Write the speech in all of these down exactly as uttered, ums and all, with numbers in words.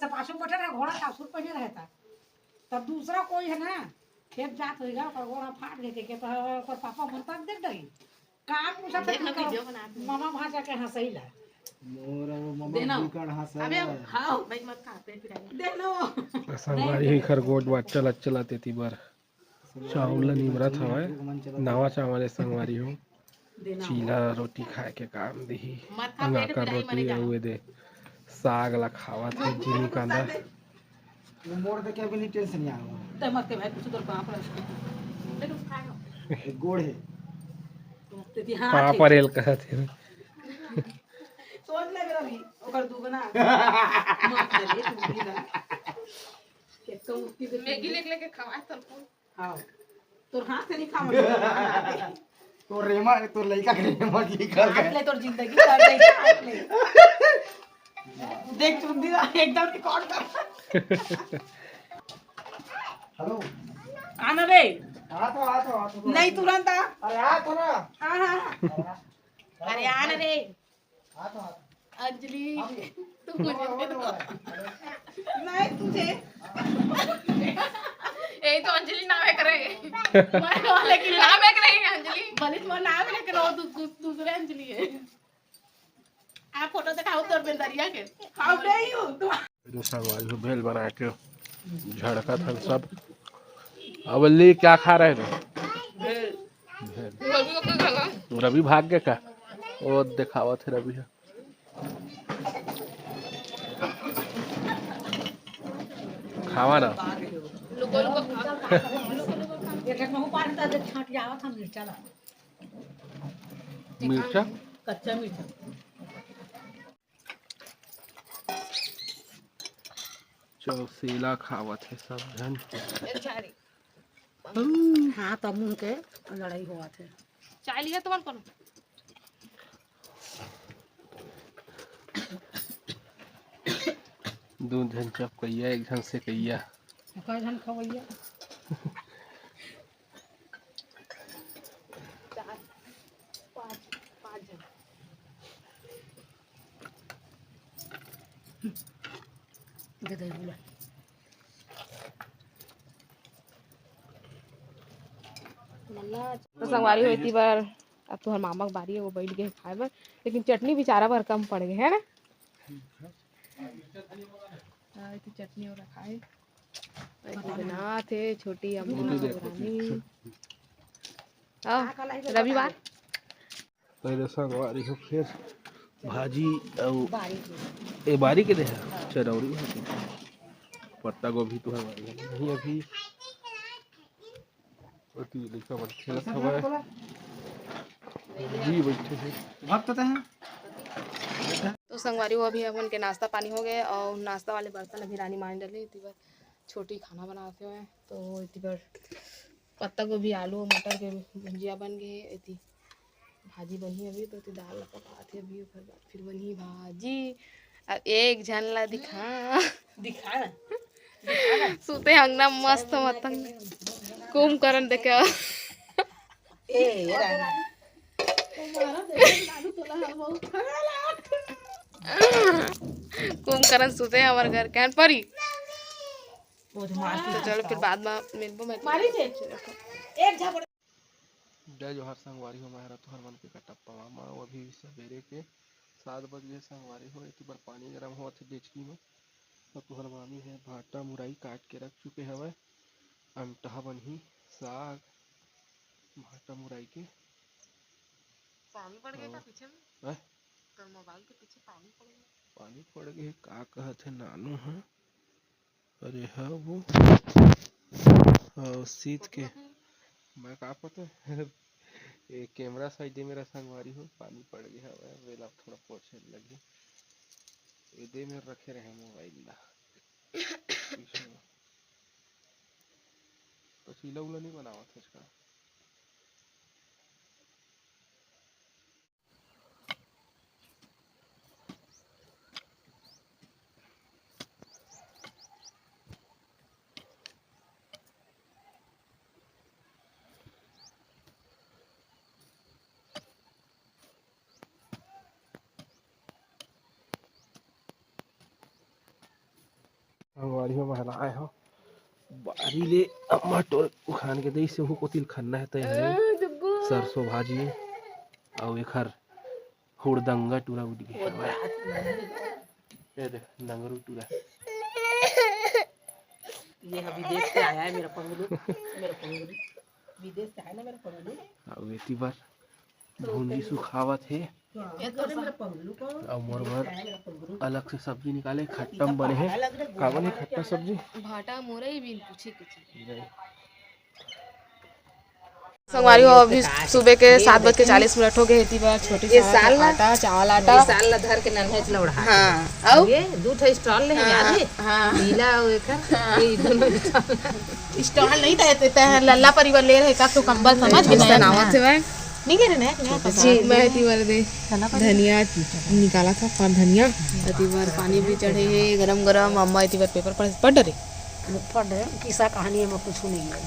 पाछू बैठे रहे, घोड़ा सासुर पहिने रहे था। तब दूसरा कोई है ना, खेत जात होइगा, ओकर गोड़ फाट गए के, तो ओकर पापा मन तक देख डरी। का पूछा था देख लो, तुमका? वीडियो बना के। मामा भांजा के हंसैला। मोर वो मामा देना। जी का हंसैला। अबे, हाँ, भाई मत खा, पेट पिराएगा। दे लो। संगवारी ही खरगोट बात चलत चलत एती बर। चावल ल निमरत हवय, नवा चावल ए संगवारी हो। देना। चीला रोटी खाए के काम दिही। मत खा, पेट अंगाकर पिराई रोटी मरे जा। अउ ए दे साग ला खावत हे जीनी कांदा। वो मोड़ दे के अभी नहीं टेंशन नहीं आवा। ते मत के भाई, कुछ तो पापड़ है। ले तू खा लो। एक गोड़ है। ते ती हाथ पापड़ है। एल कहत हे। सोच ले मेरा भी, ओकर दुगना। मत ले, तू भी ना। एक तो मुक्ति दे। मैगी लेके, लेके खवाए तोर को। हाँ। तोर हाथ से नहीं खा मतलब। तोर रेमा, तोर लइका के रेमा की कर हाथ ले, तोर जिंदगी कर दे, हाथ ले। देख चुंदी एकदम रिकॉर्ड कर। हेलो। आना रे। आ तो, आ तो, आ तो। नहीं, तुरंत आ। अरे आ तो ना। हाँ, हाँ, हाँ। अरे आना रे। आ तो, आ तो। अंजलि, अभी। तू मुझे दे दो। नहीं, तुझे। यही तो अंजलि नाम है करे। मैं वाले की नाम है करे अंजलि। भले तुम्हारा नाम है, लेकिन वो दू-, दू-, दूसरे अंजलि है। आप फोटो दिखाओ तोर बेंदरिया के। खाओ नहीं हूँ, तुम जो संगवारी हो भेल बना के झड़कत हन सब। अब ली क्या खा रहे थे? भेल। रवि भाग गया का? वो दिखावत है रवि है। खावा ना। लुको लुको खा। एक एक महू पानी तो छाट जावत हम मिर्चा ला। मिर्चा? कच्चा मिर्चा। चौसेला खावत हे सब झन। हाँ, तब उनके लड़ाई होवत हे। चाय लिया तुमन कोनो? दू झन चपकैया, एक झन सेकैया। कई झन खवैया? चार, पाँच, पाँच झन। दे दे बोला। तो संगवारी हो एती बर अब तुहर मामा के बारी हे, वो बैठ गए खाए बर, लेकिन चटनी बेचारा बर कम पड़ गए है ना। हाँ, एती चटनी और रखा है। बनात हे छोटी अम्मा रानी। आओ, रविवार। पहले संगवारी हो, फिर भाजी अउ ए बारी के दे हे, चरौरी भाजी, पत्ता गोभी तो हे नहीं अभी। ओती लइका मन खेलत हवय। जी बैठे हे। भक्त ते हैं। तो संगवारी हो, अभी हमन के नाश्ता पानी हो गए और नाश्ता वाले बर्तन अभी रानी मांज डाले, एती बर छोटी खाना बनाते हुए। तो एती बर पत्ता गोभी, आलू, मटर के भुजिया बन गए। एती भाजी बनही अभी, तो एती दाल ला पकात हे अभी, ओकर बाद फिर बनही भाजी। अब एक झन ला दिखा। दिखा ना। सुते अंगना मस्त मतन। कुंभकर्ण देखे। ए, ये रानी। कुंभकर्ण सुते हमर घर के परी। वो तो मार तो चलो फिर बाद में मिलबो मैं। मारी दे। एक झापड़। जय जोहार संगवारी हो, मैं हरा तुहर मन के कटप्पा मामा। अभी सवेरे के सात बज गए संगवारी हो, एती बर पानी गरम होवत हे डेचकी में। तो तुहर मामी हे भाटा मुरई काट के रख चुके हवय, अंटहा बनही साग भाटा मुरई के। पानी पड़ गया था पीछे में? हैं? तोर मोबाइल के पीछे पानी पड़ गया। पानी पड़ गया, का कहत हे नानू ह? अरे हाँ वो, हाँ, सीत के। मैं का पता, ये कैमरा साइड मेरा संगवारी हो, पानी पड़ गया हवय, वेला थोड़ा पोछे लगे। एदे में रखे रहे मोबाइल ला। पसीला उला नहीं बनावत है इसका। संगवारी हो, बहना आए हो बारी ले, अम्मा टोर उखान के देइस हे, ओहू कोती ल खन्ना हे, तय हे सरसों भाजी अउ एखर हुड़दंगा टूरा उठ गे हवय। ये देख, नंगरू टूरा। ये ह विदेश से आया है मेरा पंगलू, मेरा पंगलू। विदेश से आया ना मेरा पंगलू। अउ एती बर भुंजी सुखावत हे। ये तो मेरा पंगलू को अउ मोर बर अलग से सब्जी निकाले, खट्टा म बने हे। का बने खट्टा सब्जी? भाटा मोरई बिन पूछे कुछ। संगवारी हो, अभी सुबह के सात बज के चालीस मिनट हो गए। एती बर छोटी ये साल ला, आटा, चावल आटा। ये साल ला धर के नन्हेच लौड़ा। हाँ, अउ? ये दू ठो stall ले हे, हाँ, याद हे? हाँ। पीला अउ एकर, हाँ। ये दोनों stall। Stall नहीं था, ते, ते लल्ला परिवार ले रहे का तो कंबल समझ के नया बनावत हे भाई। नहीं ले रहे, नया, नया कंबल। जी, मैं एती बर दे धनिया निकाला था, पर धनिया। एती बर पानी भी चढ़े हे, गरम गरम। अम्मा एती बर paper पढ़, पढ़ डरे। पढ़ रहे हैं, किस्सा कहानी में कुछ नहीं है।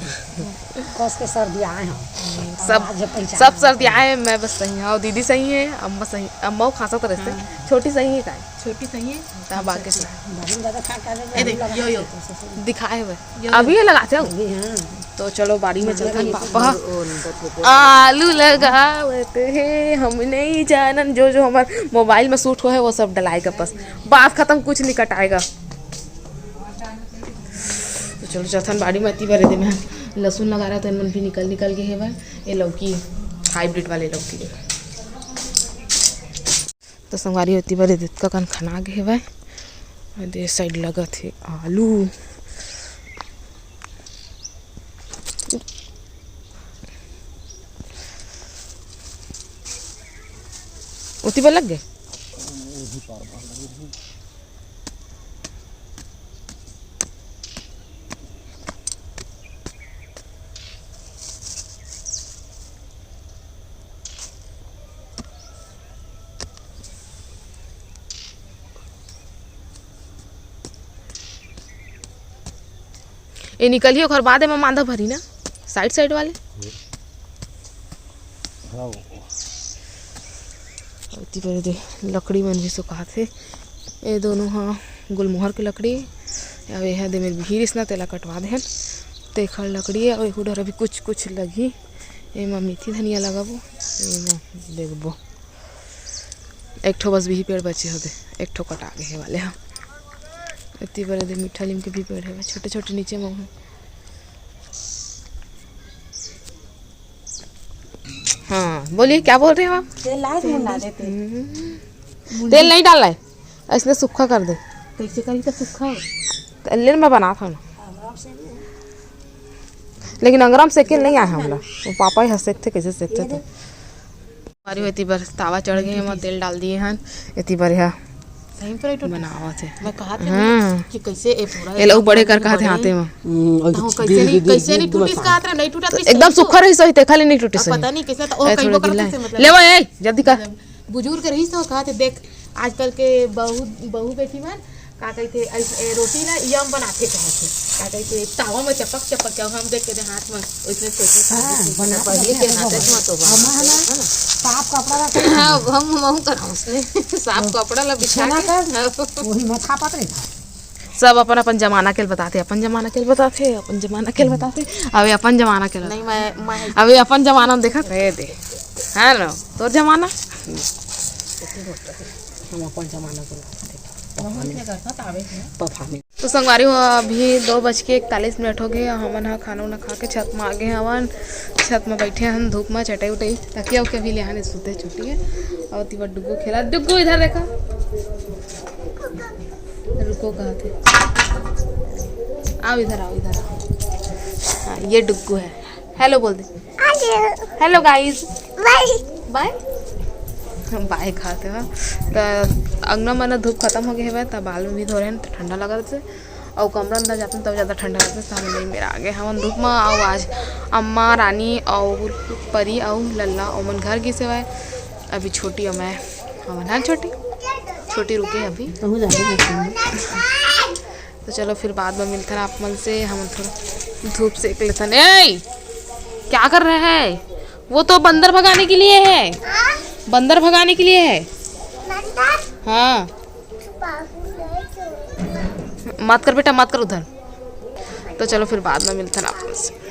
कस के सर्दी आए हैं। सब, आवाज पहचान सब सर्दी आए, मैं बस सही हूँ, दीदी सही है, अम्मा सही, अम्मा वो खांसत रहते, हाँ। छोटी सही है काहे? छोटी सही है। हाँ, बाकी सही। बहुत ज्यादा खा खा ए देख, यो, यो। दिखाए हुए। यो, यो। अभी ये लगाते हो? अभी हाँ। तो चलो, बाड़ी में चलथन, पापा आलू लगावत हे, हम नहीं जानन, जो, जो हमार मोबाइल में shoot हो है, वो सब डलाएगा बस। बात खत्म, कुछ नहीं कटाएगा। तो चलो, चथन बाड़ी में एती बर दे में लहसुन लगा रहा, तो मन भी निकल, निकल के हेवय। ये लौकी, hybrid वाले लौकी दे। तो संगवारी हो, एती बर दे का कन खना गे हेवय। और दे side लगत हे आलू। ओती बर लग गए। ए निकलही, ओकर बाद एमा मांदा भरी ना, side side वाले। हाँ। अउ एती बर दे लकड़ी मन भी सुखात हे। ए दोनों ह गुलमोहर के लकड़ी, अउ ए ह दे मेर बिहिरिस ना, तेला कटवा देहन, तेखर लकड़ी। अउ एहू डहर अभी कुछ कुछ लगही। एमा मेथी धनिया लगाबो, एमा देखबो। एक ठो बस बिही पेड़ बचे होते, एक ठो कटा गे हे वाले ह। एती बर दे मीठा लीम के भी पेड़ हे, छोटे छोटे नीचे म। हाँ, बोलिए, क्या बोल रहे हो आप? तेल लाए थे, मुंडा देते। हम्म। तेल नहीं डालना है, इसलिए सूखा कर दे। कैसे करी तो सूखा हो? ले, मैं बना था ना। लेकिन अंगरा म सेके ल नइ आए हमला। वो पापा ही ह सेकथे, कैसे सेकथे तो। अरे, एती बर तावा चढ़ गे, एमा तेल डाल दिए हन। एती बर ह सही पर टूट बनावत हे। मैं कहत हम्म। कि कैसे ए पूरा एला एकदम बड़े कर पानी कहत हे बड़े। हाथे म। हम्म, और तो कैसे नहीं, कैसे नहीं टूटत, कहत रहे, नहीं टूटत, तो कैसे एकदम नहीं सूखा रही सही, तेखा ले नहीं टूटे अब सही। पता नहीं कैसे तो, ओ, ए, कहीं थोड़ा वो करत गीला हे। कैसे, मतलब, ले वो, ए, जल्दी कर। बुजुर्ग रही तो कहत हे, देख, आजकल के बहू, बहू बेटी मन का कहिथे, ऐस-, ए, रोटी ला यम बनाथे कहथे। का कहिथे, तावा में चपक चपक के, हम देख के दे हाथ में, ओइसने सोचे हाँ, खाथे। बना पहले के हाथ में तो बा। हम है ना, है ना? साफ कपड़ा रखे हाँ, हम, हम कराऊं उसने। साफ कपड़ा ला बिछा बिछाना के। कर, हाँ। वही में छापत रही था। सब अपन अपन जमाना के बताथे, अपन जमाना के बताथे, अपन जमाना के बताथे। अबे अपन जमाना के नहीं, मैं, मैं अबे अपन जमाना में देखत रहे दे। है ना? तोर जमाना? हम अपन जमाना के बताथे। पफा में। तो संगवारी हो, अभी दो बज के इकतालीस मिनट हो गए। हमन ह खाना उना खा के छत में आ गए हवन। छत में बैठे हन धूप में, चटाई उटाई, तकिया उकिया भी ले आने, सुते छुट्टी है। और तिबर डुग्गू खेला, डुग्गू इधर देखा, रुको कहत हे, आओ इधर, आओ इधर, आओ। हाँ, ये डुग्गू है। हेलो बोल दे। हेलो गाइस। बाय। बाय। बाय खाते हो। त अंगना मन धूप खत्म हो गए हवय, त बाल में भी धो रहे हैं, त ठंडा लगत हे। अउ कमरा अंदर जाते हैं, तब ज्यादा ठंडा लगता है। त हमन नहीं मेरा आगे हमन धूप में। अउ आज अम्मा, रानी अउ परी अउ लल्ला ओमन घर गिस हवय। अभी छोटी अउ मैं हमन हन छोटी, छोटी रुके अभी। कहूँ जाते हैं। तो चलो फिर बाद में मिलथन आप मन से, हम थोड़ा धूप सेक लेथन। ए, क्या कर रहे हैं? वो तो बंदर भगाने के लिए है, बंदर भगाने के लिए है। हाँ, मत कर बेटा, मत कर उधर। तो चलो फिर बाद में मिलथन आप लोग से।